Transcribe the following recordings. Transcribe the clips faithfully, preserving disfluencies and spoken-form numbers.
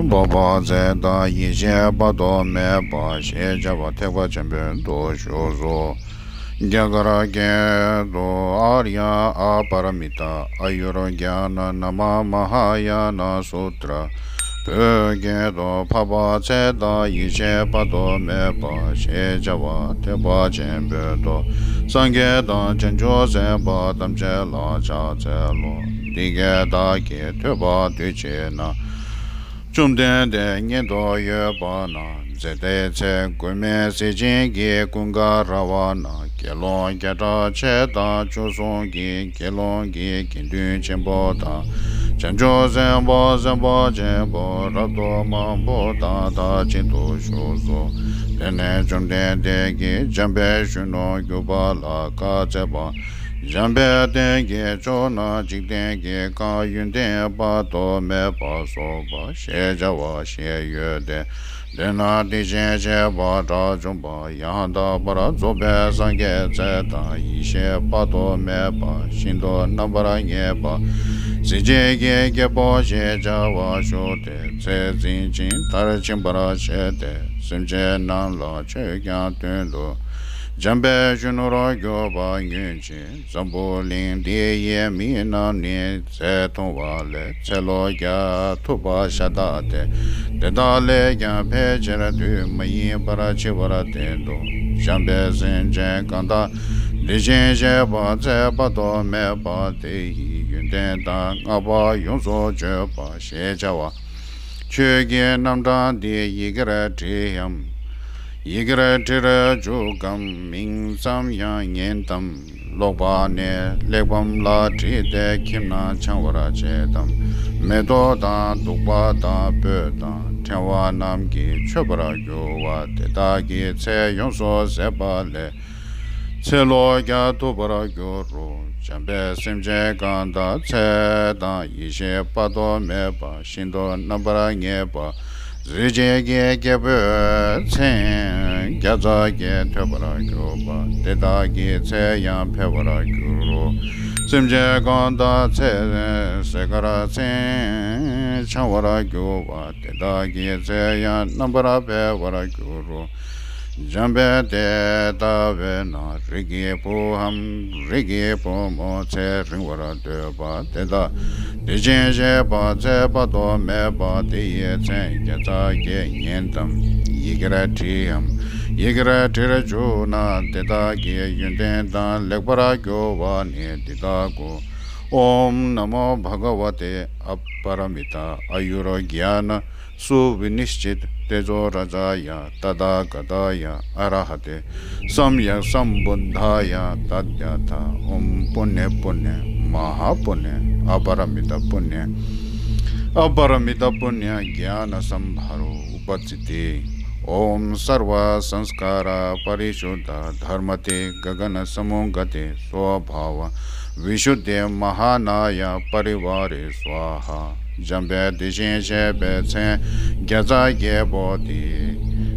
འཕགས་པ་ཚེ་དང་ཡེ་ཤེས་དཔག་ཏུ་མེད་པ་ཞེས་བྱ་བ་ཐེག་པ་ཆེན་པོའི་མདོ་བཞུགས་སོ། རྒྱ་གར་སྐད་དུ། ཨཱརྱ་ཨ་པ་ར་མི་ཏ་ཨ་ཡུར་ཛྙཱ་ན་ན་མ་མ་ཧཱ་ཡཱ་ན་སུ་ཏྲ། བོད་སྐད་དུ། འཕགས་པ་ཚེ་དང་ཡེ་ཤེས་དཔག་ཏུ་མེད་པ་ཞེས་བྱ་བ་ཐེག་པ་ཆེན་པོའི་མདོ། སངས་རྒྱས་དང་བྱང་ཆུབ་སེམས་དཔའ་ཐམས་ཅད་ལ་ཕྱག་འཚལ་ལོ། འདི་སྐད་བདག་གིས་ཐོས་པ་དུས་གཅིག་ན། བཅོམ་ལྡན་འདས་མཉན་དུ་ཡོད་པ་ན། ཛེ་ཏའི་ཚལ་མགོན་མེད་ཟས་སྦྱིན་གྱི་ཀུན་དགའ་ར་བ་ན། དགེ་སློང་བརྒྱ་ཕྲག་ཕྱེད་དང་བཅུ་གསུམ་གྱིས། དགེ་སློང་གི་དགེ་འདུན་ཆེན་པོ་དང་། བྱང་ཆུབ་སེམས་དཔའ་སེམས་དཔའ་ཆེན་པོ་རབ་ཏུ་མང་པོ་དང་མཐར་ཕྱིན་དུ་བཞུགས་སོ། དེ་ནས་བཅོམ་ལྡན་འདས་ཀྱིས་འཇམ་དཔལ་གཞོན་ནུར་གྱུར་པ་ལ་བཀའ་སྩལ་པ། འཇམ་དཔལ་སྟེང་གི་ཕྱོགས་ན་འཇིག་རྟེན་གྱི་ཁམས་ཡོན་ཏན་དཔག་ཏུ་མེད་པ་སོགས་པ་ཞེས་བྱ་བ་ཞིག་ཡོད་དེ། དེ་ན་དེ་བཞིན་གཤེགས་པ་དགྲ་བཅོམ་པ་ཡང་དག་པར་རྫོགས་པའི་སངས་རྒྱས་ཚེ་དང་ཡེ་ཤེས་དཔག་ཏུ་མེད་པ་ཤིན་ཏུ་རྣམ་པར་ངེས་པ། གཟི་བརྗིད་ཀྱི་རྒྱལ་པོ་ཞེས་བྱ་བ་བཞུགས་ཏེ། ཚེ་འཛིན་ཅིང་མཐར་ཕྱིན་པར་བྱེད་དེ། སེམས་ཅན་རྣམས་ལ་ཆོས་ཀྱང་སྟོན་ཏོ། འཇམ་དཔལ་གཞོན་ནུར་གྱུར་པ་ཉོན་ཅིག། འཛམ་བུ་གླིང་འདི་ཡི་མི་རྣམས་ནི། ཚེ་ཐུང་བ་ལས་ཚེ་ལོ་བརྒྱ་ཐུབ་པ་ཤ་སྟག་སྟེ། དེ་དག་ལས་ཀྱང་ཕལ་ཆེར་དུས་མ་ཡིན་པར་འཆི་བར་བསྟན་ཏོ། འཇམ་དཔལ་སེམས་ཅན་གང་དག་དེ་བཞིན་གཤེགས་པ་ཚེ་དཔག་ཏུ་མེད་པ་དེ་ཡི་ཡོན་ཏན་དང་བསྔགས་པ་ཡོངས་སུ་བརྗོད་པ་ཞེས་བྱ་བ། ཆོས་ཀྱི་རྣམ་གྲངས་འདི་ཡི་གེར་བྲིའམ། ཡི་གེར་བྲིར་འཇུག་གམ། མིང་ཙམ་ཡང་ཉན་ཏམ། ཀློག་པ་ནས་གླེགས་བམ་ལ་བྲིས་ཏེ་ཁྱིམ་ན་འཆང་བར་བྱེད་དམ། མེ་ཏོག་དང་བདུག་པ་དང་སྤོས་དང་ཕྲེང་བ་རྣམས་ཀྱིས་མཆོད་པར་འགྱུར་བ་དེ་དག་གི་ཚེ་ཡོངས་སུ་ཟད་པ་ལས། ཚེ་ལོ་བརྒྱ་ཐུབ་པར་འགྱུར་རོ། འཇམ་དཔལ་སེམས་ཅན་གང་དག་ཚེ་དང་ཡེ་ཤེས་དཔག་ཏུ་མེད་པ་ཤིན་ཏུ་རྣམ་པར་ངེས་པ་གཟི་བརྗིད་ཀྱི་རྒྱལ་པོའི་མཚན་བརྒྱ་རྩ་བརྒྱད་ཐོས་པར་གྱུར་པ་དེ་དག་གི་ཚེ་ཡང་འཕེལ་བར་འགྱུར་རོ། སེམས་ཅན་གང་དག་ཚེ་ཟད་ཀར་མཚན་འཆང་བར་གྱུར་པ་དེ་དག་གི་ཚེ་ཡང་རྣམ་པར་འཕེལ་བར་འགྱུར་རོ། འཇམ་དཔལ་དེ་ལྟ་བས་ན་རིགས་ཀྱི་བུའམ་རིགས་ཀྱི་བུ་མོ་ཚེ་རིང་བར་འདོད་པ་དེ་དག་དེ་བཞིན་གཤེགས་པ་ཚེ་དཔག་ཏུ་མེད་པ་དེ་ཡི་མཚན་བརྒྱ་རྩ་བརྒྱད་ཉན་ཏམ། ཡི་གེར་བྲིའམ། ཡི་གེར་བྲིར་འཇུག་ན་དེ་དག་གི་ཡོན་ཏན་དང་ལེགས་པར་འགྱུར་བ་ནི་འདི་ལྟ་གོ། ཨོཾ་ན་མོ་བྷ་ག་ཝ་ཏེ་ཨ་པ་ར་མི་ཏ་ཨ་ཡུར་ཛྙཱ་ན་སུ་བི་ནིཤ་ཅི་ཏེ་ཛོ་རཱ་ཛཱ་ཡ་ཏ་ཐཱ་ག་ཏཱ་ཡ་ཨ་ར་ཧ་ཏེ་སམ་ཡཀ་སམ་བུདྡྷཱ་ཡ་ཏདྱ་ཐཱ། ཨོཾ་པུ་ཎེ་པུ་ཎེ་མ་ཧཱ་པུ་ཎེ་ཨ་པ་ར་མི་ཏ་པུ་ཎེ་ཨ་པ་ར་མི་ཏ་པུ་ཎེ་ཛྙཱ་ན་སམ་བྷ་རོ་ཨུ་པ་ཙི་ཏེ། ཨོཾ་སརྦ་སཾ་སྐཱ་ར་པ་རི་ཤུདྡྷ་དྷརྨ་ཏེ་ག་ག་ན་ས་མུདྒ་ཏེ་སྭ་བྷཱ་བ་བི་ཤུདྡྷེ་མ་ཧཱ་ན་ཡ་པ་རི་ཝཱ་རེ་སྭཱ་ཧཱ། འཇམ་དཔལ་དེ་བཞིན་གཤེགས་པའི་མཚན་བརྒྱ་རྩ་བརྒྱད་པོ་དེ་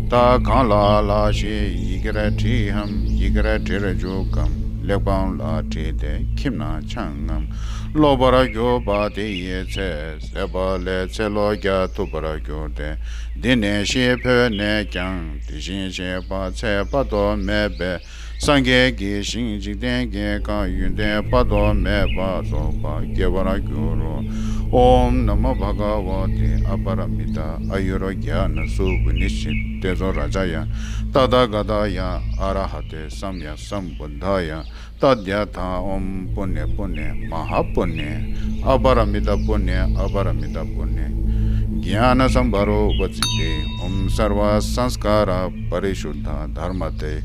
དག་གང་ལ་ལ་ཞིག་ཡི་གེར་བྲིའམ། ཡི་གེར་བྲིར་འཇུག་གམ། གླེགས་བམ་ལ་བྲིས་ཏེ་ཁྱིམ་ན་འཆང་ངམ། ཀློག་པར་གྱུར་པ་དེ་ཡི་ཚེ་ཟད་པ་ལས་ཚེ་ལོ་བརྒྱ་ཐུབ་པར་འགྱུར་ཏེ། འདི་ནས་ཤི་འཕོས་ནས་ཀྱང་དེ་བཞིན་གཤེགས་པ་ཚེ་དཔག་ཏུ་མེད་པའི་སངས་རྒྱས་ཀྱི་ཞིང་འཇིག་རྟེན་གྱི་ཁམས་ཡོན་ཏན་དཔག་ཏུ་མེད་པ་རྫོགས་པ་སྐྱེ་བར་འགྱུར་རོ། ཨོཾ་ན་མོ་བྷ་ག་ཝ་ཏེ་ཨ་པ་ར་མི་ཏ་ཨ་ཡུར་ཛྙཱ་ན་སུ་བི་ནིཤ་ཅི་ཏེ་ཛོ་རཱ་ཛཱ་ཡ་ཏ་ཐཱ་ག་ཏཱ་ཡ་ཨ་ར་ཧ་ཏེ་སམ་ཡཀ་སམ་བུདྡྷཱ་ཡ་ཏདྱ་ཐཱ། ཨོཾ་པུ་ཎེ་པུ་ཎེ་མ་ཧཱ་པུ་ཎེ་ཨ་པ་ར་མི་ཏ་པུ་ཎེ་ཨ་པ་ར་མི་ཏ་པུ་ཎེ་ཛྙཱ་ན་སམ་བྷ་རོ་ཨུ་པ་ཙི་ཏེ། ཨོཾ་སརྦ་སཾ་སྐཱ་ར་པ་རི་ཤུདྡྷ་དྷརྨ་ཏེ་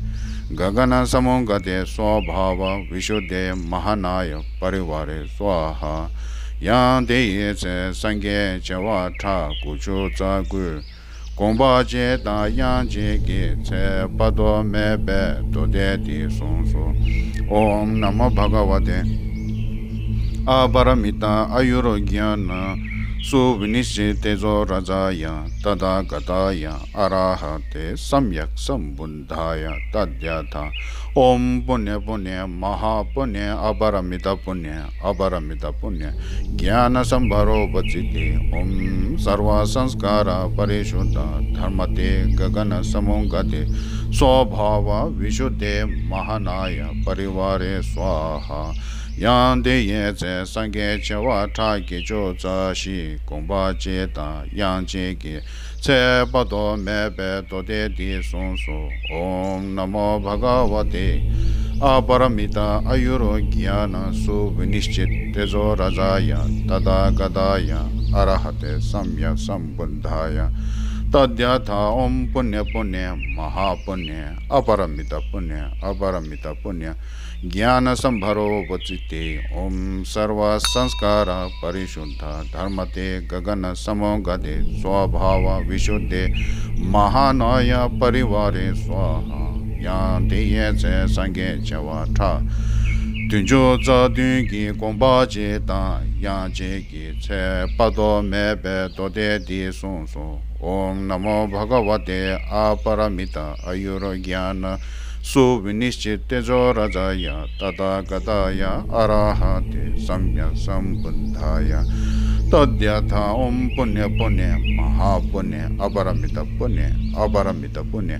ག་ག་ན་ས་མུདྒ་ཏེ་སྭ་བྷཱ་བ་བི་ཤུདྡྷེ་མ་ཧཱ་ན་ཡ་པ་རི་ཝཱ་རེ་སྭཱ་ཧཱ། ཡང་དེ་ཡི་ཚེ་སངས་རྒྱས་བྱེ་བ་ཕྲག་དགུ་བཅུ་རྩ་དགུའི་དགོངས་པ་གཅིག་དང་དབྱངས་གཅིག་གིས་ཚེ་དཔག་ཏུ་མེད་པའི་མདོ་སྡེ་འདི་གསུངས་སོ། ཨོཾ་ན་མོ་བྷ་ག་ཝ་ཏེ་ཨ་པ་ར་མི་ཏ་ཨ་ཡུར་ཛྙཱ་ན་སུ་བི་ནིཤ་ཅི་ཏེ་ཛོ་རཱ་ཛཱ་ཡ་ཏ་ཐཱ་ག་ཏཱ་ཡ་ཨ་ར་ཧ་ཏེ་སམ་ཡཀ་སམ་བུདྡྷཱ་ཡ་ཏདྱ་ཐཱ། ॐ पुण्य पुण्य महापुण्य अपरमित पुण्य अपरमित पुण्य ज्ञान संभरो उपचिति। ॐ सर्व संस्कार परिशुद्ध धर्म ते गगन समुगते स्वभाव विशुद्धे महानाय परिवारे स्वाहा। ཡང་དེ་ཡི་ཚེ་སངས་རྒྱས་བྱེ་བ་ཕྲག་བརྒྱད་ཅུ་རྩ་བཞི་དགོངས་པ་བཞེས་དང་དབྱངས་བཞེས་ཀྱི་ཚེ་དཔག་ཏུ་མེད་པའི་མདོ་སྡེ་འདི་གསུངས་སོ། ཨོཾ་ན་མོ་བྷ་ག་བ་ཏེ། ཨ་པ་ར་མི་ཏ་ཨ་ཡུར་ཛྙཱ་ན་སུ་བི་ནི་ཤཅི་ཏེ་ཛོ་རཱ་ཛཱ་ཡ་ཏ་ཐཱ་ག་ཏཱ་ཡ་ཨ་ར་ཧ་ཏེ་སམྱཀ་སམ་བུདྡྷཱ་ཡ། ཏདྱ་ཐཱ། ཨོཾ་པུ་ཎྱ་པུ་ཎྱ་མ་ཧཱ་པུ་ཎྱ་ཨ་པ་ར་མི་ཏ་པུ་ཎྱ་ཨ་པ་ར་མི་ཏ་པུ་ཎྱ་ཛྙཱ་ན་སམ་བྷ་རོ་བུ་ཙི་ཏེ། ཨོཾ་སརྦ་སཾ་སྐཱ་ར་པ་རི་ཤུདྡྷ་དྷརྨ་ཏེ་ག་ག་ན་ས་མུདྒ་ཏེ་སྭ་བྷཱ་བ་བི་ཤུདྡྷེ་མ་ཧཱ་ན་ཡ་པ་རི་ཝཱ་རེ་སྭཱ་ཧཱ། ཡང་དེ་ཡི་ཚེ་སངས་རྒྱས་བྱེ་བ་ཕྲག་བདུན་ཅུ་རྩ་བདུན་གྱི་དགོངས་པ་བཞེས་དང་དབྱངས་བཞེས་ཀྱི་ཚེ་དཔག་ཏུ་མེད་པའི་མདོ་སྡེ་འདི་གསུངས་སོ། ཨོཾ་ན་མོ་བྷ་ག་བ་ཏེ། ཨ་པ་ར་མི་ཏ་ཨ་ཡུར་ཛྙཱ་ན་སུ་བི་ནི་ཤཅི་ཏེ་ཛོ་རཱ་ཛཱ་ཡ་ཏ་ཐཱ་ག་ཏཱ་ཡ་ཨ་ར་ཧ་ཏེ་སམྱཀ་སམ་བུདྡྷཱ་ཡ། ཏདྱ་ཐཱ། ཨོཾ་པུ་ཎྱ་པུ་ཎྱ་མ་ཧཱ་པུ་ཎྱ་ཨ་པ་ར་མི་ཏ་པུ་ཎྱ་ཨ་པ་ར་མི་ཏ་པུ་ཎྱ་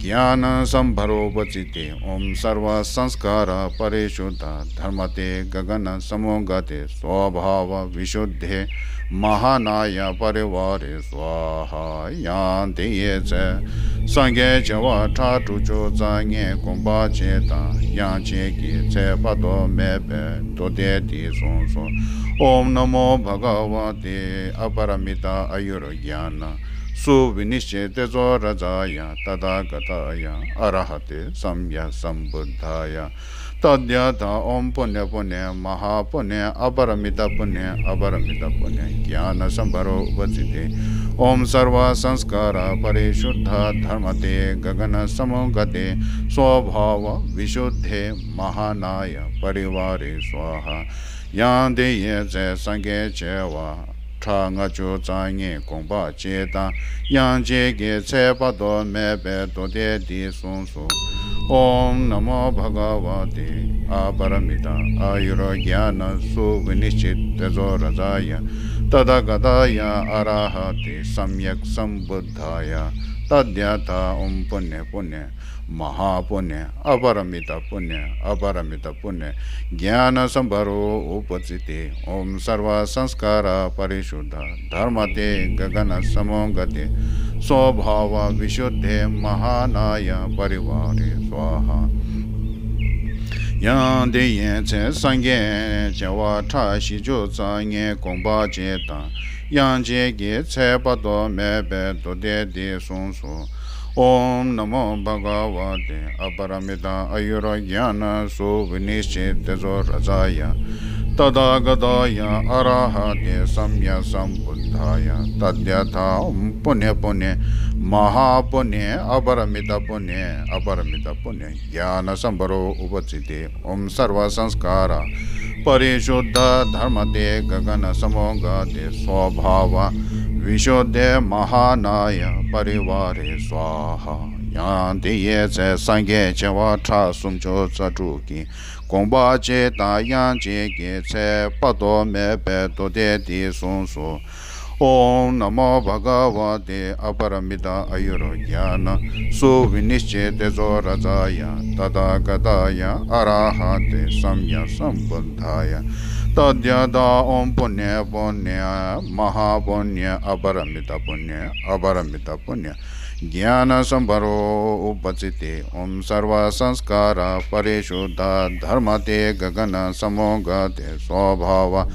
ཛྙཱ་ན་སམ་བྷ་རོ་བུ་ཙི་ཏེ། ཨོཾ་སརྦ་སཾ་སྐཱ་ར་པ་རི་ཤུདྡྷ་དྷརྨ་ཏེ་ག་ག་ན་ས་མུདྒ་ཏེ་སྭ་བྷཱ་བ་བི་ཤུདྡྷེ་མ་ཧཱ་ན་ཡ་པ་རི་ཝཱ་རེ་སྭཱ་ཧཱ། ཡང་དེ་ཡི་ཚེ་སངས་རྒྱས་བྱེ་བ་ཕྲག་དྲུག་ཅུ་རྩ་ལྔའི་དགོངས་པ་བཞེས་དང་དབྱངས་བཞེས་ཀྱི་ཚེ་དཔག་ཏུ་མེད་པའི་མདོ་སྡེ་འདི་གསུངས་སོ། ཨོཾ་ན་མོ་བྷ་ག་བ་ཏེ། ཨ་པ་ར་མི་ཏ་ཨ་ཡུར་ཛྙཱ་ན་སུ་བི་ནི་ཤཅི་ཏེ་ཛོ་རཱ་ཛཱ་ཡ་ཏ་ཐཱ་ག་ཏཱ་ཡ་ཨ་ར་ཧ་ཏེ་སམྱཀ་སམ་བུདྡྷཱ་ཡ། ཏདྱ་ཐཱ། ཨོཾ་པུ་ཎྱ་པུ་ཎྱ་མ་ཧཱ་པུ་ཎྱ་ཨ་པ་ར་མི་ཏ་པུ་ཎྱ་ཨ་པ་ར་མི་ཏ་པུ་ཎྱ་ཛྙཱ་ན་སམ་བྷ་རོ་བུ་ཙི་ཏེ། ཨོཾ་སརྦ་སཾ་སྐཱ་ར་པ་རི་ཤུདྡྷ་དྷརྨ་ཏེ་ག་ག་ན་ས་མུདྒ་ཏེ་སྭ་བྷཱ་བ་བི་ཤུདྡྷེ་མ་ཧཱ་ན་ཡ་པ་རི་ཝཱ་རེ་སྭཱ་ཧཱ། ཡང་དེ་ཡི་ཚེ་སངས་རྒྱས་བྱེ་བ་ཕྲག་ལྔ་བཅུ་རྩ་ལྔའི་དགོངས་པ་བཞེས་དང་དབྱངས་བཞེས་ཀྱི་ཚེ་དཔག་ཏུ་མེད་པའི་མདོ་སྡེ་འདི་གསུངས་སོ། ཨོཾ་ན་མོ་བྷ་ག་བ་ཏེ། ཨ་པ་ར་མི་ཏ་ཨ་ཡུར་ཛྙཱ་ན་སུ་བི་ནི་ཤཅི་ཏེ་ཛོ་རཱ་ཛཱ་ཡ་ཏ་ཐཱ་ག་ཏཱ་ཡ་ཨ་ར་ཧ་ཏེ་སམྱཀ་སམ་བུདྡྷཱ་ཡ། ཏདྱ་ཐཱ། ཨོཾ་པུ་ཎྱ་པུ་ཎྱ་མ་ཧཱ་པུ་ཎྱ་ཨ་པ་ར་མི་ཏ་པུ་ཎྱ་ཨ་པ་ར་མི་ཏ་པུ་ཎྱ་ཛྙཱ་ན་སམ་བྷ་རོ་བུ་ཙི་ཏེ། ཨོཾ་སརྦ་སཾ་སྐཱ་ར་པ་རི་ཤུདྡྷ་དྷརྨ་ཏེ་ག་ག་ན་ས་མུདྒ་ཏེ་སྭ་བྷཱ་བ་བི་ཤུདྡྷེ་མ་ཧཱ་ན་ཡ་པ་རི་ཝཱ་རེ་སྭཱ་ཧཱ། ཡང་དེ་ཡི་ཚེ་སངས་རྒྱས་བྱེ་བ་ཕྲག་བཞི་བཅུ་རྩ་ལྔའི་དགོངས་པ་བཞེས་དང་དབྱངས་བཞེས་ཀྱི་ཚེ་དཔག་ཏུ་མེད་པའི་མདོ་སྡེ་འདི་གསུངས་སོ། ཨོཾ་ན་མོ་བྷ་ག་བ་ཏེ། ཨ་པ་ར་མི་ཏ་ཨ་ཡུར་ཛྙཱ་ན་སུ་བི་ནི་ཤཅི་ཏེ་ཛོ་རཱ་ཛཱ་ཡ་ཏ་ཐཱ་ག་ཏཱ་ཡ་ཨ་ར་ཧ་ཏེ་སམྱཀ་སམ་བུདྡྷཱ་ཡ། ཏདྱ་ཐཱ། ཨོཾ་པུ་ཎྱ་པུ་ཎྱ་མ་ཧཱ་པུ་ཎྱ་ཨ་པ་ར་མི་ཏ་པུ་ཎྱ་ཨ་པ་ར་མི་ཏ་པུ་ཎྱ་ཛྙཱ་ན་སམ་བྷ་རོ་བུ་ཙི་ཏེ། ཨོཾ་སརྦ་སཾ་སྐཱ་ར་པ་རི་ཤུདྡྷ་དྷརྨ་ཏེ་ག་ག་ན་ས་མུདྒ་ཏེ་སྭ་བྷཱ་བ་བི་ཤུདྡྷེ་མ་ཧཱ་ན་ཡ་པ་རི་ཝཱ་རེ་སྭཱ་ཧཱ། ཡང་དེ་ཡི་ཚེ་སངས་རྒྱས་བྱེ་བ་ཕྲག་སུམ་ཅུ་རྩ་དྲུག་གི་དགོངས་པ་བཞེས་དང་དབྱངས་བཞེས་ཀྱི་ཚེ་དཔག་ཏུ་མེད་པའི་མདོ་སྡེ་འདི་གསུངས་སོ། ཨོཾ་ན་མོ་བྷ་ག་བ་ཏེ། ཨ་པ་ར་མི་ཏ་ཨ་ཡུར་ཛྙཱ་ན་སུ་བི་ནི་ཤཅི་ཏེ་ཛོ་རཱ་ཛཱ་ཡ་ཏ་ཐཱ་ག་ཏཱ་ཡ་ཨ་ར་ཧ་ཏེ་སམྱཀ་སམ་བུདྡྷཱ་ཡ། ཏདྱ་ཐཱ། ཨོཾ་པུ་ཎྱ་པུ་ཎྱ་མ་ཧཱ་པུ་ཎྱ་ཨ་པ་ར་མི་ཏ་པུ་ཎྱ་ཨ་པ་ར་མི་ཏ་པུ་ཎྱ་ཛྙཱ་ན་སམ་བྷ་རོ་ཨུ་པ་ཙི་ཏེ། ཨོཾ་སརྦ་སཾ་སྐཱ་ར་པ་རི་ཤུདྡྷ་དྷརྨ་ཏེ་ག་ག་ན་ས་མུདྒ་ཏེ་སྭ་བྷཱ་བ་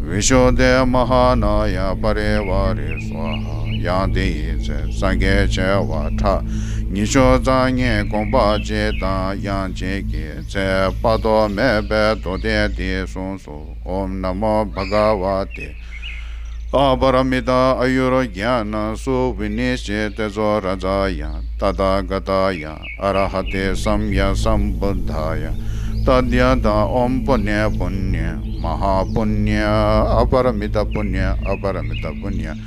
བི་ཤུདྡྷེ་མ་ཧཱ་ན་ཡ་པ་རི་ཝཱ་རེ་སྭཱ་ཧཱ། ཡང་དེ་ཡི་ཚེ་སངས་རྒྱས་བྱེ་བ་ཕྲག་ཉི་ཤུ་རྩ་ལྔའི་དགོངས་པ་བཞེས་དང་དབྱངས་བཞེས་ཀྱི་ཚེ་དཔག་ཏུ་མེད་པའི་མདོ་སྡེ་འདི་གསུངས་སོ། ཨོཾ་ན་མོ་བྷ་ག་བ་ཏེ། ཨ་པ་ར་མི་ཏ་ཨ་ཡུར་ཛྙཱ་ན་སུ་བི་ནི་ཤཅི་ཏེ་ཛོ་རཱ་ཛཱ་ཡ་ཏ་ཐཱ་ག་ཏཱ་ཡ་ཨ་ར་ཧ་ཏེ་སམྱཀ་སམ་བུདྡྷཱ་ཡ། ཏདྱ་ཐཱ། ཨོཾ་པུ་ཎྱ་པུ་ཎྱ་མ་ཧཱ་པུ་ཎྱ་ཨ་པ་ར་མི་ཏ་པུ་ཎྱ་ཨ་པ་ར་མི་ཏ་པུ་ཎྱ་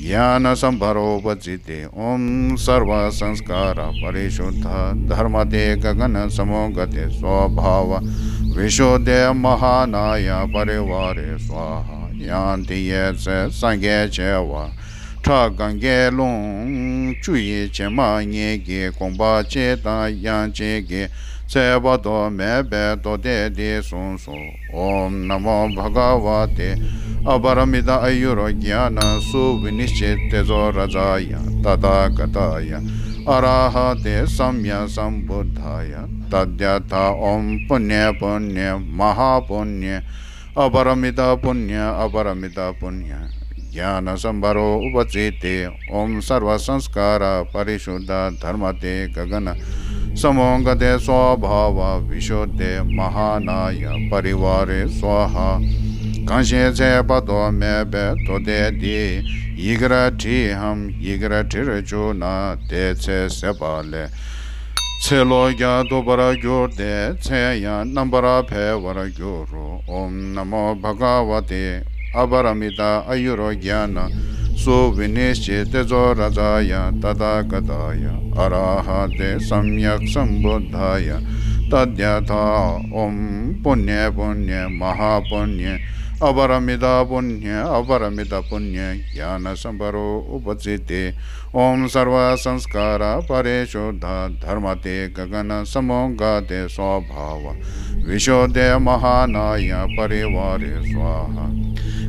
ज्ञानसम्भरोपचित्ते ॐ सर्वसंस्कारपरिशुद्ध धर्मते गगनसमोगते स्वभाव विशुद्धे महानाय परिवारे स्वाहा। यान्ति ये च संघे चेव ཁྲག་གང་གི་རླུང་བཅུ་ཡི་བྱེ་མ་སྙེད་ཀྱི་དགོངས་པ་གཅིག་དང་དབྱངས་གཅིག་གིས་ཚེ་བར་དུ་མེད་པའི་མདོ་སྡེ་འདི་གསུངས་སོ། ॐ नमो भगवते अपरमित आयुर्ज्ञान सुविनिश्चित तेजोराजाय तथागताय अरहते सम्यक् सम्बुद्धाय तद्यथा ॐ पुण्य पुण्य महापुण्य अपरमित पुण्य अपरमित पुण्य ज्ञानसम्भरोपचित्ते ॐ सर्वसंस्कारपरिशुद्ध धर्मते गगनसमोगते स्वभाव विशुद्धे महानाय परिवारे स्वाहा། གང་ཞིག་ཚེ་བར་དུ་མེད་པའི་མདོ་སྡེ་འདི་ཡི་གེར་བྲིའམ་ཡི་གེར་བྲིར་འཇུག་ན་དེ་ཚེ་ཟད་པ་ལས་ཚེ་ལོ་བརྒྱ་ཐུབ་པར་འགྱུར་ཏེ་མཚན་ཡང་རྣམ་པར་འཕེལ་བར་འགྱུར་རོ། ॐ नमो भगवते अपरमित आयुर्ज्ञान सुविनिश्चित तेजोराजाय तथागताय अरहते सम्यक् सम्बुद्धाय तद्यथा ॐ पुण्य पुण्य महापुण्य अपरमित पुण्य अपरमित पुण्य ज्ञानसम्भरोपचित्ते ॐ सर्वसंस्कारपरिशुद्ध धर्मते गगनसमोगते स्वभाव विशुद्धे महानाय परिवारे स्वाहा།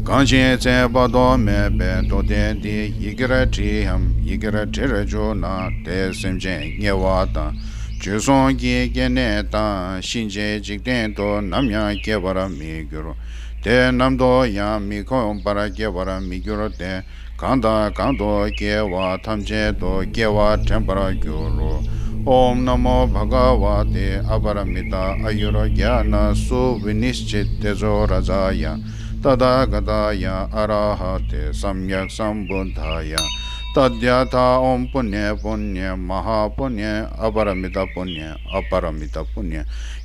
གང་ཞིག་ཚེ་བར་དུ་མེད་པའི་མདོ་སྡེ་འདི་ཡི་གེར་བྲིའམ་ཡི་གེར་བྲིར་འཇུག་ན་དེ་སེམས་ཅན་དམྱལ་བ་དང་བྱོལ་སོང་གི་སྐྱེ་གནས་དང་གཤིན་རྗེའི་འཇིག་རྟེན་དུ་ནམ་ཡང་སྐྱེ་བར་མི་འགྱུར། དེ་ནམ་དུ་ཡང་མི་ཁོམ་པར་སྐྱེ་བར་མི་འགྱུར་ཏེ། གང་དང་གང་དུ་སྐྱེ་བ་ཐམས་ཅད་དུ་སྐྱེ་བ་དྲན་པར་འགྱུར་རོ། ॐ नमो भगवते अपरमित आयुर्ज्ञान सुविनिश्चित तेजोराजाय तथागताय अरहते सम्यक् सम्बुद्धाय तद्यथा ॐ पुण्य पुण्य महापुण्य अपरमित पुण्य अपरमित पुण्य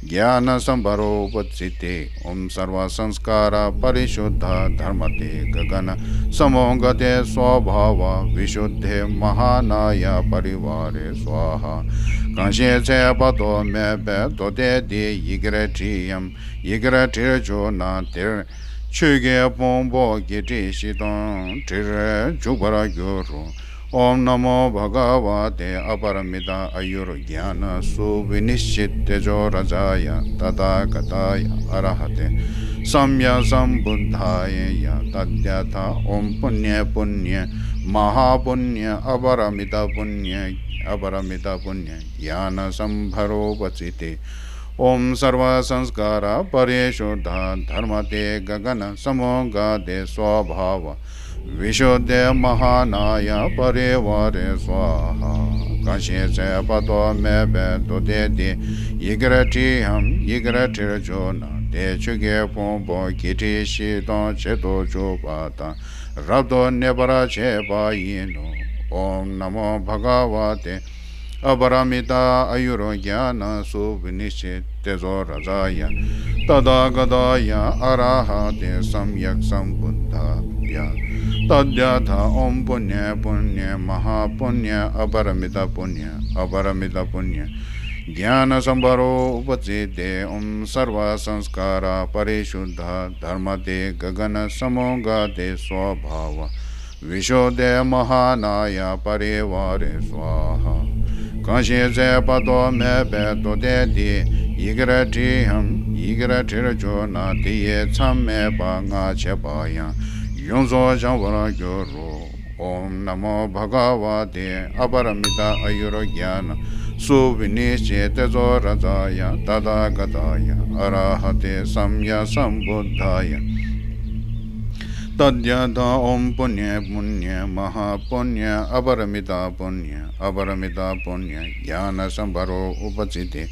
ज्ञानसम्भरोपचित्ते ॐ सर्वसंस्कारपरिशुद्ध धर्मते गगनसमोगते स्वभाव विशुद्धे महानाय परिवारे स्वाहा། གང་ཞིག་ཚེ་བར་དུ་མེད་པའི་མདོ་སྡེ་འདི་ཡི་གེར་བྲིའམ་ཡི་གེར་བྲིར་འཇུག་ན་དེར་ཆོས་ཀྱི་ཕུང་པོ་བརྒྱད་ཁྲི་བཞི་སྟོང་བྲིར་འཇུག་པར་འགྱུར་རོ། ॐ नमो भगवते अपरमित आयुर्ज्ञान सुविनिश्चित तेजोराजाय तथागताय अरहते सम्यक् सम्बुद्धाय तद्यथा ॐ पुण्य पुण्य महापुण्य अपरमित पुण्य अपरमित पुण्य ज्ञानसम्भरोपचित्ते ॐ सर्वसंस्कारपरिशुद्ध धर्मते गगनसमोगते स्वभाव विशुद्धे महानाय परिवारे स्वाहा། གང་ཞིག་ཚེ་བར་དུ་མེད་པའི་མདོ་སྡེ་འདི་ཡི་གེར་བྲིའམ་ཡི་གེར་བྲིར་འཇུག་ན་དེ་ཆོས་ཀྱི་ཕུང་པོ་བརྒྱད་ཁྲི་བཞི་སྟོང་བྱེད་དུ་འཇུག་པ་དང་རབ་ཏུ་གནས་པར་བྱེད་པ་ཡིན་ནོ། ॐ नमो भगवते अपरमित आयुर्ज्ञान सुविनिश्चित तेजोराजाय तथागताय अरहते सम्यक् सम्बुद्धाय तद्यथा ॐ पुण्य पुण्य महापुण्य अपरमित पुण्य अपरमित पुण्य ज्ञानसम्भरोपचित्ते ॐ सर्वसंस्कारपरिशुद्ध धर्मते गगनसमोगते स्वभाव विशुद्धे महानाय परिवारे स्वाहा། གང་ཞིག་ཚེ་བར་དུ་མེད་པའི་མདོ་སྡེ་འདི་ཡི་གེར་བྲིའམ་ཡི་གེར་བྲིར་འཇུག་ན་དེ་ཡི་མཚམས་མེད་པ་ལྔ་བྱས་པ་ཡང་ཡོངས་སུ་བྱང་བར་འགྱུར་རོ། ॐ नमो भगवते अपरमित आयुर्ज्ञान सुविनिश्चित तेजोराजाय तथागताय अरहते सम्यक् सम्बुद्धाय तद्यथा ॐ पुण्य पुण्य महापुण्य अपरमित पुण्य अपरमित पुण्य ज्ञानसम्भरोपचित्ते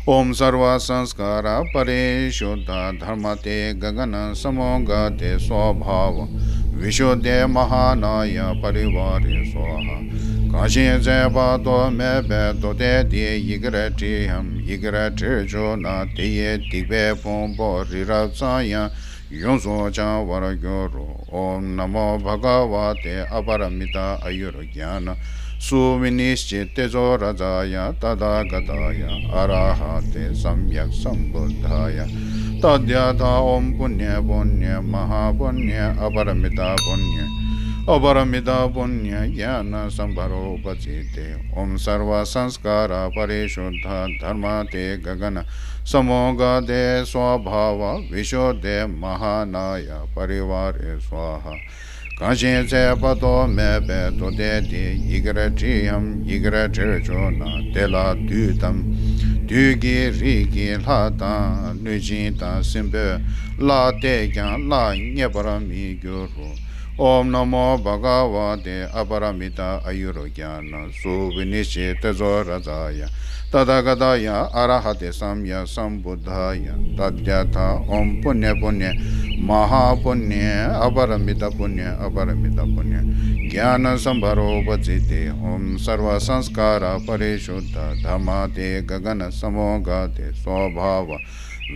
ॐ सर्वसंस्कारपरिशुद्ध धर्मते गगनसमोगते स्वभाव विशुद्धे महानाय परिवारे स्वाहा། གང་ཞིག་ཚེ་བར་དུ་མེད་པའི་མདོ་སྡེ་འདི་ཡི་གེར་བྲིའམ་ཡི་གེར་བྲིར་འཇུག་ན་དེ་ཡི་སྡིག་པའི་ཕུང་པོ་རི་རབ་ཙམ་ཡང་ ཡོངས་སུ་བྱང་བར་འགྱུར་རོ། ཨོཾ་ན་མོ་བྷ་ག་ཝ་ཏེ་ཨ་པ་ར་མི་ཏ་ཨ་ཡུར་ཛྙཱ་ན་སུ་བི་ནི་ཤི་ཏེ་ཛོ་རཱ་ཛཱ་ཡ་ཏ་ཐཱ་ག་ཏཱ་ཡ་ཨ་ར་ཧ་ཏེ་སམ་ཡཀ་སམ་བུདྡྷཱ་ཡ་ཏདྱ་ཐཱ། ཨོཾ་པུ་ཎྱེ་པུ་ཎྱེ་མ་ཧཱ་པུ་ཎྱེ་ཨ་པ་ར་མི་ཏ་པུ་ཎྱེ་ཨ་པ་ར་མི་ཏ་པུ་ཎྱེ་ཛྙཱ་ན་སམ་བྷ་རོ་པ་ཙི་ཏེ། ཨོཾ་སརྦ་སཾ་སྐཱ་ར་པ་རི་ཤུདྡྷ་དྷརྨ་ཏེ་ག་ག་ན་ས་མོ་ག་ཏེ་སྭ་བྷཱ་བ་བི་ཤུདྡྷ་ཏེ་མ་ཧཱ་ན་ཡ་པ་རི་ཝཱ་རེ་སྭཱ་ཧཱ། གང་ཞིག་ཚེ་དཔག་ཏུ་མེད་པའི་མདོ་སྡེ་འདི་ཡི་གེར་བྲིས་ཡམ་ཡི་གེར་བྲིར་གྱུར་ན། དེ་ལ་བདུད་དམ་བདུད་ཀྱི་རིས་ཀྱི་ལྷ་དང་གནོད་སྦྱིན་དང་སྲིན་པོས་གླགས་བལྟས་ཀྱང་གླགས་རྙེད་པར་མི་འགྱུར་རོ། ཨོཾ་ན་མོ་བྷ་ག་ཝ་ཏེ་ཨ་པ་ར་མི་ཏ་ཨ་ཡུར་ཛྙཱ་ན་སུ་བི་ནི་ཤི་ཏེ་ཛོ་རཱ་ཛཱ་ཡ་ཏ་ཐཱ་ག་ཏཱ་ཡ་ཨ་ར་ཧ་ཏེ་སམ་ཡཀ་སམ་བུདྡྷཱ་ཡ་ཏདྱ་ཐཱ། ཨོཾ་པུ་ཎྱེ་པུ་ཎྱེ་མ་ཧཱ་པུ་ཎྱེ་ཨ་པ་ར་མི་ཏ་པུ་ཎྱེ་ཨ་པ་ར་མི་ཏ་པུ་ཎྱེ་ཛྙཱ་ན་སམ་བྷ་རོ་པ་ཙི་ཏེ། ཨོཾ་སརྦ་སཾ་སྐཱ་ར་པ་རི་ཤུདྡྷ་དྷརྨ་ཏེ་ག་ག་ན་ས་མོ་ག་ཏེ་སྭ་བྷཱ་བ་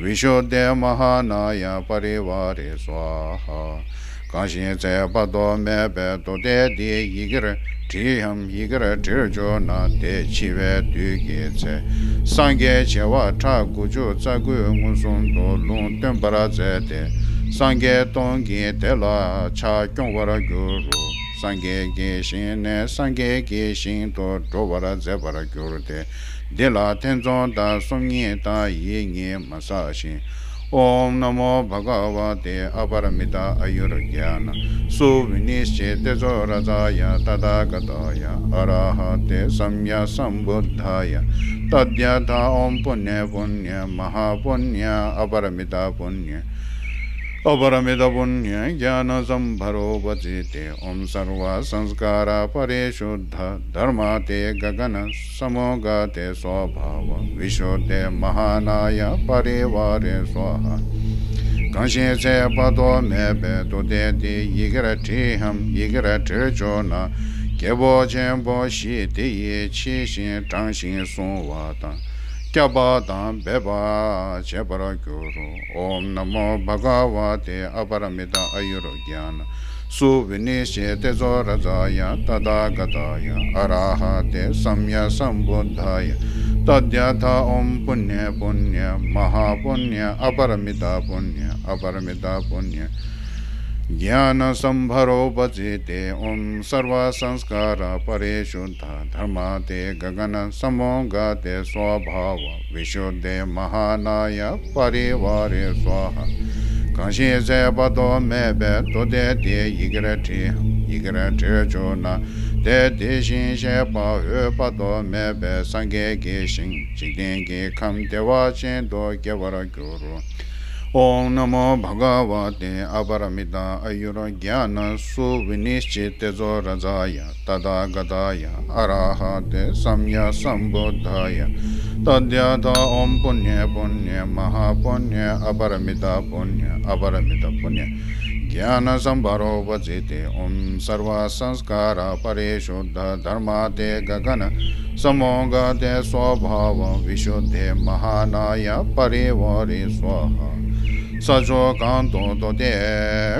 བི་ཤུདྡྷ་ཏེ་མ་ཧཱ་ན་ཡ་པ་རི་ཝཱ་རེ་སྭཱ་ཧཱ། གང་ཞིག་ཚེ་དཔག་ཏུ་མེད་པའི་མདོ་སྡེ་འདི་ཡི་གེར་བྲིས་ཡམ་ཡི་གེར་བྲིར་གྱུར་ན། དེ་འཆི་བའི་དུས་ཀྱི་ཚེ་སངས་རྒྱས་བྱེ་བ་ཕྲག་དགུ་བཅུ་རྩ་དགུས་མངོན་སུམ་དུ་ལུང་སྟོན་པར་མཛད་དེ། སངས་རྒྱས་སྟོང་གིས་དེ་ལ་ཕྱག་སྐྱོང་བར་འགྱུར་རོ། སངས་རྒྱས་ཀྱི་ཞིང་ནས་སངས་རྒྱས་ཀྱི་ཞིང་དུ་འགྲོ་བར་མཛད་པར་འགྱུར་ཏེ། འདི་ལ་ཐེ་ཚོམ་དང་སོམ་ཉི་དང་ཡིད་གཉིས་མ་བསགས་ཤིང་། ཨོཾ་ན་མོ་བྷ་ག་ཝ་ཏེ་ཨ་པ་ར་མི་ཏ་ཨ་ཡུར་ཛྙཱ་ན་སུ་བི་ནི་ཤི་ཏེ་ཛོ་རཱ་ཛཱ་ཡ་ཏ་ཐཱ་ག་ཏཱ་ཡ་ཨ་ར་ཧ་ཏེ་སམ་ཡཀ་སམ་བུདྡྷཱ་ཡ་ཏདྱ་ཐཱ། ཨོཾ་པུ་ཎྱེ་པུ་ཎྱེ་མ་ཧཱ་པུ་ཎྱ་ཨ་པ་ར་མི་ཏ་པུ་ཎྱ་ཨ་པ་ར་མི་ཏ་པུ་ཎྱ་ཛྙཱ་ན་སམ་བྷ་རོ་པ་ཙི་ཏེ། ཨོཾ་སརྦ་སཾ་སྐཱ་ར་པ་རི་ཤུདྡྷ་དྷརྨ་ཏེ་ག་ག་ན་ས་མོ་ག་ཏེ་སྭ་བྷཱ་བ་བི་ཤུདྡྷ་ཏེ་མ་ཧཱ་ན་ཡ་པ་རི་ཝཱ་རེ་སྭཱ་ཧཱ། གང་ཞིག་ཚེ་དཔག་ཏུ་མེད་པའི་མདོ་སྡེ་འདི་ཡི་གེར་བྲིས་ཡམ་ཡི་གེར་བྲིར་གྱུར་ན། རྒྱལ་པོ་ཆེན་པོ་བཞིས་དེ་ཡི་ཕྱི་བཞིན་དྲང་ཞིང་བསྲུང་བ་དང་། བསྐྱབ་པ་དང་སྦེད་པ་བྱེད་པར་འགྱུར་རོ། ཨོཾ་ན་མོ་བྷ་ག་ཝ་ཏེ་ཨ་པ་ར་མི་ཏ་ཨ་ཡུར་ཛྙཱ་ན་སུ་བི་ནི་ཤི་ཏེ་ཛོ་རཱ་ཛཱ་ཡ་ཏ་ཐཱ་ག་ཏཱ་ཡ་ཨ་ར་ཧ་ཏེ་སམ་ཡཀ་སམ་བུདྡྷཱ་ཡ་ཏདྱ་ཐཱ། ཨོཾ་པུ་ཎྱེ་པུ་ཎྱེ་མ་ཧཱ་པུ་ཎྱེ་ཨ་པ་ར་མི་ཏ་པུ་ཎྱེ་ཨ་པ་ར་མི་ཏ་པུ་ཎྱེ་ཛྙཱ་ན་སམ་བྷ་རོ་པ་ཙི་ཏེ། ཨོཾ་སརྦ་སཾ་སྐཱ་ར་པ་རི་ཤུདྡྷ་དྷརྨ་ཏེ་ག་ག་ན་ས་མོ་ག་ཏེ་སྭ་བྷཱ་བ་བི་ཤུདྡྷ་ཏེ་མ་ཧཱ་ན་ཡ་པ་རི་ཝཱ་རེ་སྭཱ་ཧཱ། གང་ཞིག་ཚེ་དཔག་ཏུ་མེད་པའི་མདོ་སྡེ་འདི་ཡི་གེར་བྲིས་ཡི་གེར་བྲིར་གྱུར་ན། དེ་དེ་བཞིན་གཤེགས་པ་འོད་དཔག་ཏུ་མེད་པའི་སངས་རྒྱས་ཀྱི་ཞིང་འཇིག་རྟེན་གྱི་ཁམས་བདེ་བ་ཅན་དུ་སྐྱེ་བར་འགྱུར་རོ། ཨོཾ་ན་མོ་བྷ་ག་ཝ་ཏེ་ཨ་པ་ར་མི་ཏ་ཨ་ཡུར་ཛྙཱ་ན་སུ་བི་ནི་ཤི་ཏེ་ཛོ་རཱ་ཛཱ་ཡ་ཏ་ཐཱ་ག་ཏཱ་ཡ་ཨ་ར་ཧ་ཏེ་སམ་ཡཀ་སམ་བུདྡྷཱ་ཡ་ཏདྱ་ཐཱ། ཨོཾ་པུ་ཎྱེ་པུ་ཎྱེ་མ་ཧཱ་པུ་ཎྱེ་ཨ་པ་ར་མི་ཏ་པུ་ཎྱེ་ཨ་པ་ར་མི་ཏ་པུ་ཎྱེ་ཛྙཱ་ན་སམ་བྷ་རོ་པ་ཙི་ཏེ། ཨོཾ་སརྦ་སཾ་སྐཱ་ར་པ་རི་ཤུདྡྷ་དྷརྨ་ཏེ་ག་ག་ན་ས་མོ་ག་ཏེ་སྭ་བྷཱ་བ་བི་ཤུདྡྷ་ཏེ་མ་ཧཱ་ན་ཡ་པ་རི་ཝཱ་རེ་སྭཱ་ཧཱ། ས་ཕྱོགས་གང་དུ་མདོ་སྡེ་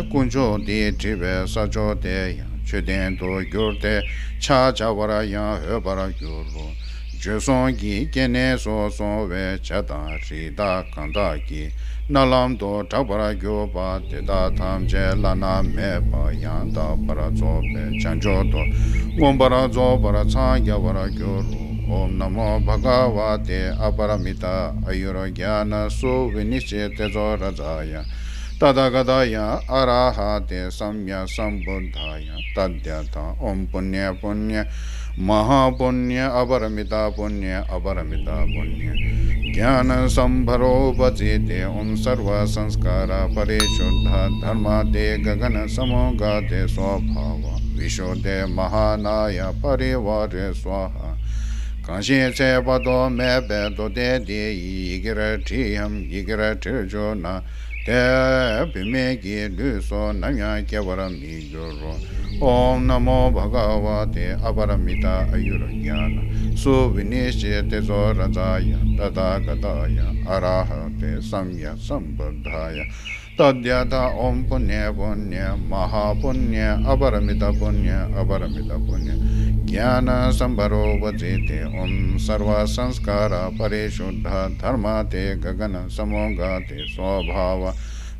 དཀོན་མཆོག་འདི་བྲིས་པའི་ས་ཕྱོགས་དེ་ཡང་མཆོད་རྟེན་དུ་གྱུར་ཏེ་ཕྱག་བྱ་བར་ཡང་འོས་པར་འགྱུར་རོ། བྱོལ་སོང་གི་སྐྱེ་གནས་སུ་སོང་བའི་བྱ་དང་རི་དྭགས་གང་དག་གི་རྣ་ལམ་དུ་གྲགས་པར་གྱུར་པ་དེ་དག་ཐམས་ཅད་བླ་ན་མེད་པ་ཡང་དག་པར་རྫོགས་པའི་བྱང་ཆུབ་ཏུ་མངོན་པར་རྫོགས་པར་འཚང་རྒྱ་བར་འགྱུར་རོ། ཨོཾ་ན་མོ་བྷ་ག་ཝ་ཏེ་ཨ་པ་ར་མི་ཏ་ཨ་ཡུར་ཛྙཱ་ན་སུ་བི་ནི་ཤི་ཏེ་ཛོ་རཱ་ཛཱ་ཡ་ཏ་ཐཱ་ག་ཏཱ་ཡ་ཨ་ར་ཧ་ཏེ་སམ་ཡཀ་སམ་བུདྡྷཱ་ཡ་ཏདྱ་ཐཱ། ཨོཾ་པུ་ཎྱེ་པུ་ཎྱེ་མ་ཧཱ་པུ་ཎྱེ་ཨ་པ་ར་མི་ཏ་པུ་ཎྱེ་ཨ་པ་ར་མི་ཏ་པུ་ཎྱེ་ཛྙཱ་ན་སམ་བྷ་རོ་པ་ཙི་ཏེ། ཨོཾ་སརྦ་སཾ་སྐཱ་ར་པ་རི་ཤུདྡྷ་དྷརྨ་ཏེ་ག་ག་ན་ས་མོ་ག་ཏེ་སྭ་བྷཱ་བ་བི་ཤུདྡྷ་ཏེ་མ་ཧཱ་ན་ཡ་པ་རི་ཝཱ་རེ་སྭཱ་ཧཱ། གང་ཞིག་ཚེ་དཔག་ཏུ་མེད་པའི་མདོ་སྡེ་འདི་ཡི་གེར་བྲིས་ཡམ་ཡི་གེར་བྲིར་གྱུར་ན། དེ་བུད་མེད་ཀྱི་ལུས་སུ་ནམ་ཡང་སྐྱེ་བར་མི་འགྱུར་རོ། ཨོཾ་ན་མོ་བྷ་ག་ཝ་ཏེ་ཨ་པ་ར་མི་ཏ་ཨ་ཡུར་ཛྙཱ་ན་སུ་བི་ནི་ཤི་ཏེ་ཛོ་རཱ་ཛཱ་ཡ་ཏ་ཐཱ་ག་ཏཱ་ཡ་ཨ་ར་ཧ་ཏེ་སམ་ཡཀ་སམ་བུདྡྷཱ་ཡ་ तद्यथा ॐ पुण्ये पुण्ये महापुण्ये अपरमितपुण्ये अपरमितपुण्ये ज्ञानसम्भरोपजीते ॐ सर्वसंस्कार परिशुद्ध धर्माते गगनसमो गते स्वभाव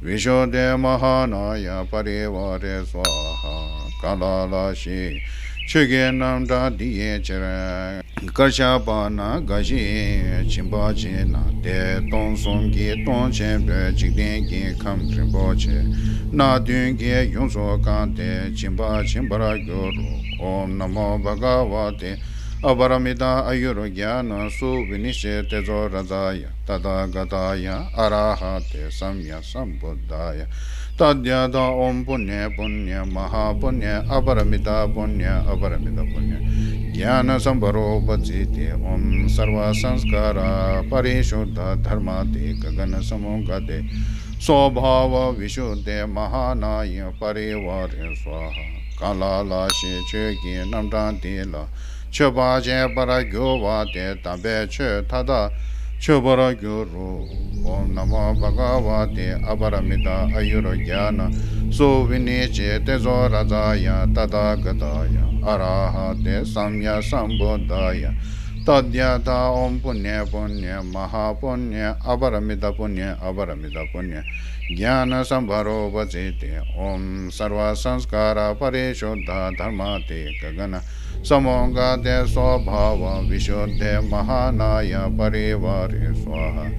विशुद्धे महानाय परिवारे स्वाहा। ག་ལ་ལ་ཞིག་ཆོས་ཀྱི་རྣམ་གྲངས་འདི་ཡི་ཕྱིར། བཀའ་བཞག་པ་ན་འགའ་ཞིག་སྦྱིན་པ་བྱས་ན། དེ་སྟོང་གསུམ་གྱི་སྟོང་ཆེན་པོའི་འཇིག་རྟེན་གྱི་ཁམས་རིན་པོ་ཆེ་སྣ་བདུན་གྱིས་ཡོངས་སུ་གང་སྟེ་སྦྱིན་པ་བྱིན་པར་འགྱུར་རོ། ཨོཾ་ན་མོ་བྷ་ག་ཝ་ཏེ། ཨ་པ་ར་མི་ཏ་ཨ་ཡུར་ཛྙཱ་ན་སུ་བི་ནི་ཤི་ཏེ་ཛོ་རཱ་ཛཱ་ཡ་ཏ་ཐཱ་ག་ཏཱ་ཡ་ཨ་ར་ཧ་ཏེ་སམ་ཡ་སམ་བུད་དཱ་ཡ། ཏདྱ་ཐཱ། ཨོཾ་པུ་ཎེ་པུ་ཎེ་མ་ཧཱ་པུ་ཎེ་ཨ་པ་ར་མི་ཏ་པུ་ཎེ་ཨ་པ་ར་མི་ཏ་པུ་ཎེ་ཛྙཱ་ན་སམ་བྷ་རོ་པ་ཙི་ཏེ། ཨོཾ་སརྦ་སཾ་སྐཱ་ར་པ་རི་ཤུད་དྷ་དྷརྨ་ཏེ་ག་ག་ན་ས་མུད་ག་ཏེ་སྭ་བྷཱ་ཝ་བི་ཤུད་དྷེ་མ་ཧཱ་ན་ཡ་པ་རི་ཝཱ་རེ་སྭཱ་ཧཱ། གང་ལ་ལ་ཞིག་ཆོས་ཀྱི་རྣམ་གྲངས་འདི་ལ་མཆོད་པ་བྱེད་པར་འགྱུར་བ་དེ་དམ་པའི་ཆོས་མཐའ་དག་མཆོད་པར་འགྱུར་རོ། ཨོཾ་ན་མོ་བྷ་ག་ཝ་ཏེ་ཨ་པ་ར་མི་ཏ་ཨ་ཡུར་ཛྙཱ་ན་སུ་བི་ནི་ཤི་ཏེ་ཛོ་རཱ་ཛཱ་ཡ་ཏ་ཐཱ་ག་ཏཱ་ཡ་ཨ་ར་ཧ་ཏེ་སམ་ཡ་སམ་བུད་དཱ་ཡ། ཏདྱ་ཐཱ། ཨོཾ་པུ་ཎེ་པུ་ཎེ་མ་ཧཱ་པུ་ཎེ་ཨ་པ་ར་མི་ཏ་པུ་ཎེ་ཨ་པ་ར་མི་ཏ་པུ་ཎེ་ཛྙཱ་ན་སམ་བྷ་རོ་པ་ཙི་ཏེ། ཨོཾ་སརྦ་སཾ་སྐཱ་ར་པ་རི་ཤུད་དྷ་དྷརྨ་ཏེ་ག་ག་ན་ས་མུད་ག་ཏེ་སྭ་བྷཱ་ཝ་བི་ཤུད་དྷེ་མ་ཧཱ་ན་ཡ་པ་རི་ཝཱ་རེ་སྭཱ་ཧཱ།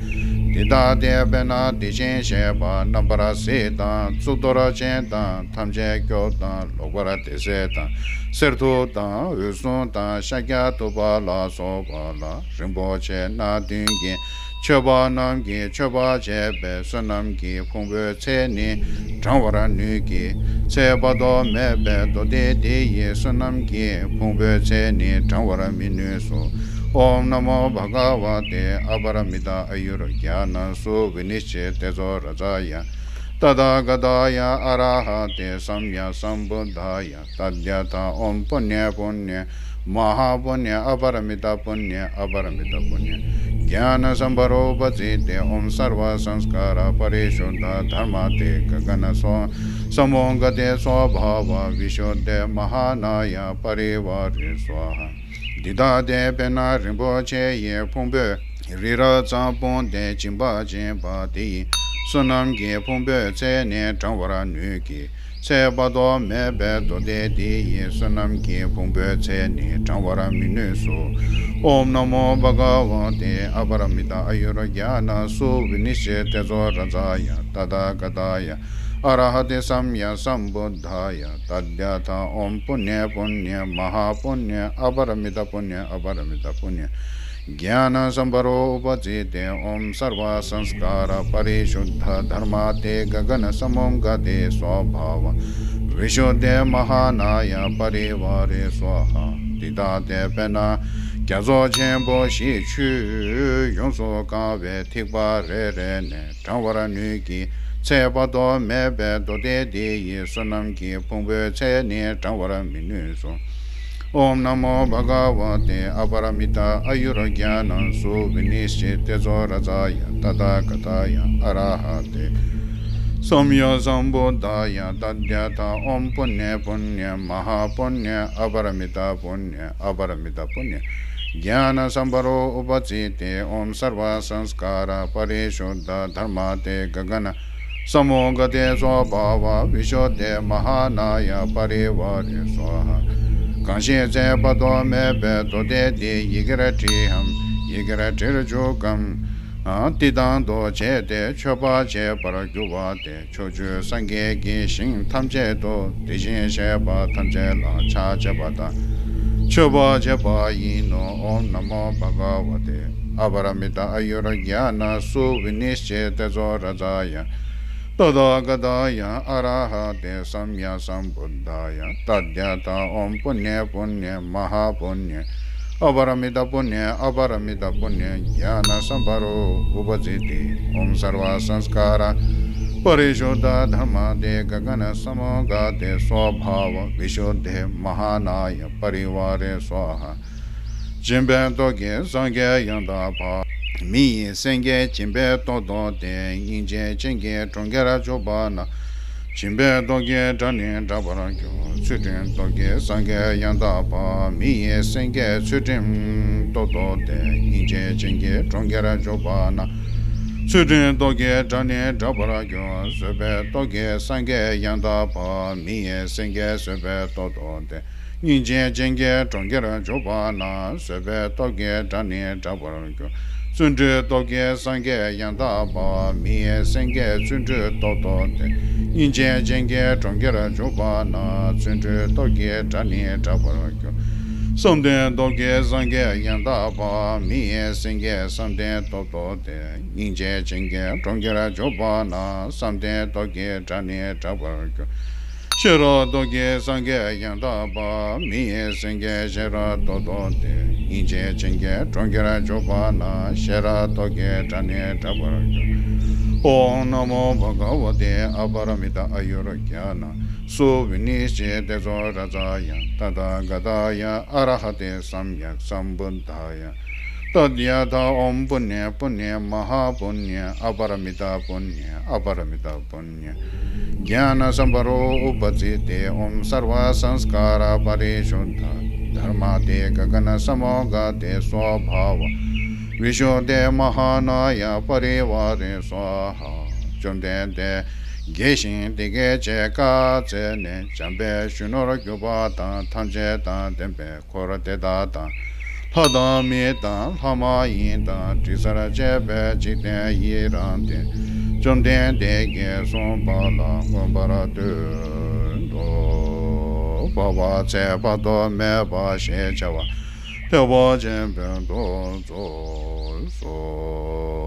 འདི་ལྟ་སྟེ་དཔེར་ན་དེ་བཞིན་གཤེགས་པ་རྣམ་པར་གཟིགས་དང་གཙུག་ཏོར་ཅན་དང་ཐམས་ཅད་སྐྱོབ་དང་ལོག་པར་དད་ཟས་དང་གསེར་ཐུབ་དང་འོད་སྲུང་དང་ཤཱཀྱ་ཐུབ་པ་ལ་སོགས་པ་ལ་རིན་པོ་ཆེ་སྣ་བདུན་གྱིས་མཆོད་པ་རྣམས་ཀྱིས་མཆོད་པར་བྱས་པའི་བསོད་ནམས་ཀྱི་ཕུང་པོའི་ཚད་ནི་བགྲང་བར་ནུས་ཀྱི། ཚེ་བར་དོ་མེད་པའི་མདོ་སྡེ་འདི་ཡི་བསོད་ནམས་ཀྱི་ཕུང་པོའི་ཚད་ནི་བགྲང་བར་མི་ནུས་སོ། ཨོཾ་ན་མོ་བྷ་ག་ཝ་ཏེ་ཨ་པ་ར་མི་ཏ་ཨ་ཡུར་ཛྙཱ་ན་སུ་བི་ནི་ཤི་ཏེ་ཛོ་རཱ་ཛཱ་ཡ་ཏ་ཐཱ་ག་ཏཱ་ཡ་ཨ་ར་ཧ་ཏེ་སམ་ཡ་སམ་བུད་དཱ་ཡ། ཏདྱ་ཐཱ། ཨོཾ་པུ་ཎེ་པུ་ཎེ་མ་ཧཱ་པུ་ཎེ་ཨ་པ་ར་མི་ཏ་པུ་ཎེ་ཨ་པ་ར་མི་ཏ་པུ་ཎེ་ཛྙཱ་ན་སམ་བྷ་རོ་པ་ཙི་ཏེ། ཨོཾ་སརྦ་སཾ་སྐཱ་ར་པ་རི་ཤུད་དྷ་དྷརྨ་ཏེ་ག་ག་ན་ས་མུད་ག་ཏེ་སྭ་བྷཱ་ཝ་བི་ཤུད་དྷེ་མ་ཧཱ་ན་ཡ་པ་རི་ཝཱ་རེ་སྭཱ་ཧཱ། འདི་ལྟ་སྟེ་དཔེར་ན་རིན་པོ་ཆེ་ཡི་ཕུང་པོས་རི་རབ་ཙམ་སྤུངས་ཏེ་སྦྱིན་པ་བྱིན་པ་དེ་ཡི་བསོད་ནམས་ཀྱི་ཕུང་པོའི་ཚད་ནི་བགྲང་བར་ནུས་ཀྱི། ཚེ་བར་དོ་མེད་པའི་མདོ་སྡེ་འདི་ཡི་བསོད་ནམས་ཀྱི་ཕུང་པོའི་ཚད་ནི་བགྲང་བར་མི་ནུས་སོ། ཨོཾ་ན་མོ་བྷ་ག་ཝ་ཏེ་ཨ་པ་ར་མི་ཏ་ཨ་ཡུར་ཛྙཱ་ན་སུ་བི་ནི་ཤི་ཏེ་ཛོ་རཱ་ཛཱ་ཡ་ཏ་ཐཱ་ག་ཏཱ་ཡ་ཨ་ར་ཧ་ཏེ་སམ་ཡ་སམ་བུད་དཱ་ཡ། ཏདྱ་ཐཱ། ཨོཾ་པུ་ཎེ་པུ་ཎེ་མ་ཧཱ་པུ་ཎེ་ཨ་པ་ར་མི་ཏ་པུ་ཎེ་ཨ་པ་ར་མི་ཏ་པུ་ཎེ་ཛྙཱ་ན་སམ་བྷ་རོ་པ་ཙི་ཏེ། ཨོཾ་སརྦ་སཾ་སྐཱ་ར་པ་རི་ཤུད་དྷ་དྷརྨ་ཏེ་ག་ག་ན་ས་མུད་ག་ཏེ་སྭ་བྷཱ་ཝ་བི་ཤུད་དྷེ་མ་ཧཱ་ན་ཡ་པ་རི་ཝཱ་རེ་སྭཱ་ཧཱ། འདི་ལྟ་སྟེ་དཔེར་ན་རྒྱ་མཚོ་ཆེན་པོ་ཞིག་ཆུས་ཡོངས་སུ་གང་བའི་ཐིགས་པ་རེ་རེ་ནས་བགྲང་བར་ནུས་ཀྱི། ཚེ་བར་དོ་མེད་པའི་མདོ་སྡེ་འདི་ཡི་བསོད་ནམས་ཀྱི་ཕུང་པོའི་ཚད་ནི་བགྲང་བར་མི་ནུས་སོ། ཨོཾ་ན་མོ་བྷ་ག་ཝ་ཏེ་ཨ་པ་ར་མི་ཏ་ཨ་ཡུར་ཛྙཱ་ན་སུ་བི་ནི་ཤི་ཏེ་ཛོ་རཱ་ཛཱ་ཡ་ཏ་ཐཱ་ག་ཏཱ་ཡ་ཨ་ར་ཧ་ཏེ་སམ་ཡ་སམ་བུད་དཱ་ཡ། ཏདྱ་ཐཱ། ཨོཾ་པུ་ཎེ་པུ་ཎེ་མ་ཧཱ་པུ་ཎེ་ཨ་པ་ར་མི་ཏ་པུ་ཎེ་ཨ་པ་ར་མི་ཏ་པུ་ཎེ་ཛྙཱ་ན་སམ་བྷ་རོ་པ་ཙི་ཏེ། ཨོཾ་སརྦ་སཾ་སྐཱ་ར་པ་རི་ཤུད་དྷ་དྷརྨ་ཏེ་ག་ག་ན་ས་མུད་ག་ཏེ་སྭ་བྷཱ་ཝ་བི་ཤུད་དྷེ་མ་ཧཱ་ན་ཡ་པ་རི་ཝཱ་རེ་སྭཱ་ཧཱ། གང་ཞིག་ཚེ་བར་དོ་མེད་པའི་མདོ་སྡེ་འདི་ཡི་གེར་བྲིའམ། ཡི་གེར་བྲིར་འཇུག་གམ། ཨ་འདི་དང་དུ་བྱས་ཏེ་མཆོད་པ་བྱེད་པར་འགྱུར་བ་སྟེ། ཕྱོགས་བཅུའི་སངས་རྒྱས་ཀྱི་ཞིང་ཐམས་ཅད་དུ་དེ་བཞིན་གཤེགས་པ་ཐམས་ཅད་ལ་ཕྱག་བྱེད་པ་དང་མཆོད་པ་བྱེད་པ་ཡིན་ནོ། ཨོཾ་ན་མོ་བྷ་ག་ཝ་ཏེ་ཨ་པ་ར་མི་ཏ་ཨ་ཡུར་ཛྙཱ་ན་སུ་བི་ནི་ཤི་ཏེ་ཛོ་རཱ་ཛཱ་ཡ་ཏ་ཐཱ་ག་ཏཱ་ཡ་ཨ་ར་ཧ་ཏེ་སམ་ཡ་སམ་བུད་དཱ་ཡ། ཏདྱ་ཐཱ། ཨོཾ་པུ་ཎེ་པུ་ཎེ་མ་ཧཱ་པུ་ཎེ་ཨ་པ་ར་མི་ཏ་པུ་ཎེ་ཨ་པ་ར་མི་ཏ་པུ་ཎེ་ཛྙཱ་ན་སམ་བྷ་རོ་པ་ཙི་ཏེ། ཨོཾ་སརྦ་སཾ་སྐཱ་ར་པ་རི་ཤུད་དྷ་དྷརྨ་ཏེ་ག་ག་ན་ས་མུད་ག་ཏེ་སྭ་བྷཱ་ཝ་བི་ཤུད་དྷེ་མ་ཧཱ་ན་ཡ་པ་རི་ཝཱ་རེ་སྭཱ་ཧཱ། སྦྱིན་པའི་ཚོགས་ཀྱིས་སངས་རྒྱས་ཡང་དག་པ། མི་ཡི་སེང་གེ་སྦྱིན་པའི་སྟོབས་ཐོབ་སྟེ། སྙིང་རྗེ་ཅན་གྱི་གྲོང་ཁྱེར་འཇུག་པ་ན། སྦྱིན་པའི་སྟོབས་ཀྱིས་དགྲ་ནི་དགྲ་བར་འགྱུར། ཚུལ་ཁྲིམས་སྟོབས་ཀྱིས་སངས་རྒྱས་ཡང་དག་པ། མི་ཡི་སེང་གེ་ཚུལ་ཁྲིམས་སྟོབས་ཐོབ་སྟེ། སྙིང་རྗེ་ཅན་གྱི་གྲོང་ཁྱེར་འཇུག་པ་ན། ཚུལ་ཁྲིམས་སྟོབས་ཀྱིས་དགྲ་ནི་དགྲ་བར་འགྱུར། བཟོད་པའི་སྟོབས་ཀྱིས་སངས་རྒྱས་ཡང་དག་པ། མི་ཡི་སེང་གེ་བཟོད་པའི་སྟོབས་ཐོབ་སྟེ། སྙིང་རྗེ་ཅན་གྱི་གྲོང་ཁྱེར་འཇུག་པ་ན། བཟོད་པའི་སྟོབས་ཀྱིས་དགྲ་ནི་དགྲ་བར་འགྱུར། བརྩོན་འགྲུས་སྟོབས་ཀྱིས་སངས་རྒྱས་ཡང་དག་པ། མི་ཡི་སེང་གེ་བརྩོན་འགྲུས་སྟོབས་ཐོབ་སྟེ། སྙིང་རྗེ་ཅན་གྱི་གྲོང་ཁྱེར་འཇུག་པ་ན། བརྩོན་འགྲུས་སྟོབས་ཀྱིས་དགྲ་ནི་དགྲ་བར་འགྱུར། བསམ་གཏན་སྟོབས་ཀྱིས་སངས་རྒྱས་ཡང་དག་པ། མི་ཡི་སེང་གེ་བསམ་གཏན་སྟོབས་ཐོབ་སྟེ། སྙིང་རྗེ་ཅན་གྱི་གྲོང་ཁྱེར་འཇུག་པ་ན། བསམ་གཏན་སྟོབས་ཀྱིས་དགྲ་ནི་དགྲ་བར་འགྱུར། ཤེས་རབ་སྟོབས་ཀྱིས་སངས་རྒྱས་ཡང་དག་པ། མི་ཡི་སེང་གེ་ཤེས་རབ་སྟོབས་ཐོབ་སྟེ། སྙིང་རྗེ་ཅན་གྱི་གྲོང་ཁྱེར་འཇུག་པ་ན། ཤེས་རབ་སྟོབས་ཀྱིས་དགྲ་ནི་དགྲ་བར་འགྱུར། ཨོཾ་ན་མོ་བྷ་ག་ཝ་ཏེ། ཨ་པ་ར་མི་ཏ་ཨ་ཡུར་ཛྙཱ་ན་སུ་བི་ནི་ཤི་ཏེ་ཛོ་རཱ་ཛཱ་ཡ། ཏ་ཐཱ་ག་ཏཱ་ཡ། ཨ་ར་ཧ་ཏེ་སམ་ཡཀ་སམ་བུདྡྷཱ་ཡ། ཏདྱ་ཐཱ། ཨོཾ་པུ་ཎྱེ་པུ་ཎྱེ་མ་ཧཱ་པུ་ཎྱེ། ཨ་པ་ར་མི་ཏ་པུ་ཎྱེ། ཨ་པ་ར་མི་ཏ་པུ་ཎྱེ། ཛྙཱ་ན་སམ་བྷ་རོ་ཨུ་པ་ཙི་ཏེ། ཨོཾ་སརྦ་སཾ་སྐཱ་ར་པ་རི་ཤུདྡྷ་དྷརྨ་ཏེ་ག་ག་ཎ་ས་མོ་ག་ཏེ་སྭ་བྷཱ་ཝ་བི་ཤུདྡྷེ་མ་ཧཱ་ན་ཡ་པ་རི་ཝཱ་རེ་སྭ་ཧཱ། བཅོམ་ལྡན་འདས་དགྱེས་ཤིང་དེ་སྐད་ཅེས་བཀའ་སྩལ་ནས། འཇམ་དཔལ་གཞོན་ནུར་གྱུར་པ་དང་། ཐམས་ཅད་དང་ལྡན་པའི་འཁོར་དེ་དག་དང་། ལྷ་དང་མི་དང་ལྷ་མ་ཡིན་དང་། དྲི་ཟར་བཅས་པའི་འཇིག་རྟེན་ཡི་རངས་ཏེ། བཅོམ་ལྡན་འདས་ཀྱིས་གསུངས་པ་ལ་མངོན་པར་བསྟོད་དོ། འཕགས་པ་ཚེ་དཔག་ཏུ་མེད་པ་ཞེས་བྱ་བ་ཐེག་པ་ཆེན་པོའི་མདོ་རྫོགས་སོ།